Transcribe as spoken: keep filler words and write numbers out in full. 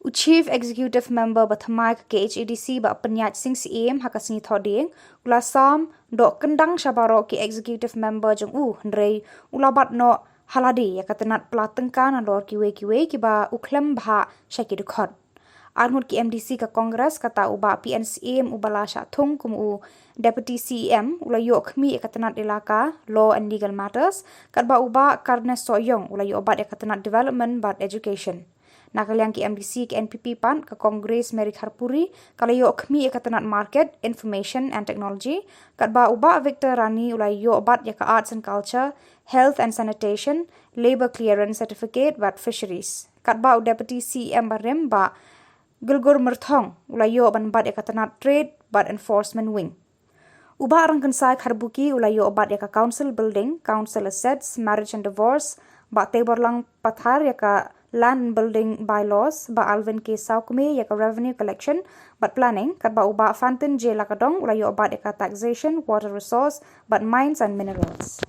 U Chief Executive Member ba thymmai ka KHADC, Bah Pynïaid Sing Syiem, ha ka sngi Thohdieng u la sam doh kyndang sha baroh ki Executive Member jong u, hynrei u la bat noh ha lade ïa ka tnat pla tyngka nalor kiwei kiwei kiba u khlem bhah sha ki dkhot. Arngut ki MDC ka Congress, kata u Bah PN Syiem uba la shah thung kum u Deputy CEM, u la ïoh khmih ïa ka tnat Elaka, Law and Legal Matters, katba u Bah Carnes Sohiong u la ïoh bat ïa ka tnat Development bad Education. Na ka liang ki MDC ka NPP pat, ka kong Grace Mary Kharpuri ka la ïoh khmih ïa ka tnat Market, Information and Technology, katba u Bah Victor Rani u la ïoh bat ïa ka Arts and Culture, Health and Sanitation, Labour Clearance Certificate bad Fisheries, katba u Deputy CEM barim, Bah Gilgur Myrthong, u la ïoh ban bat ïa ka tnat Trade bad Enforcement Wing. U Bah Rangkynsai Kharbuki u la ïoh bat ïa ka Council Building, Council Assets, Marriage and Divorce, Bah Teiborlang Pathar ïa ka Land and Building Bylaws, Bah Alvin K Sawkmie ïa ka Revenue Collection bad Planning, katba u Bah Fantin J Lakadong u la ïoh bat ïa ka Taxation, Water Resource bad Mines and Minerals.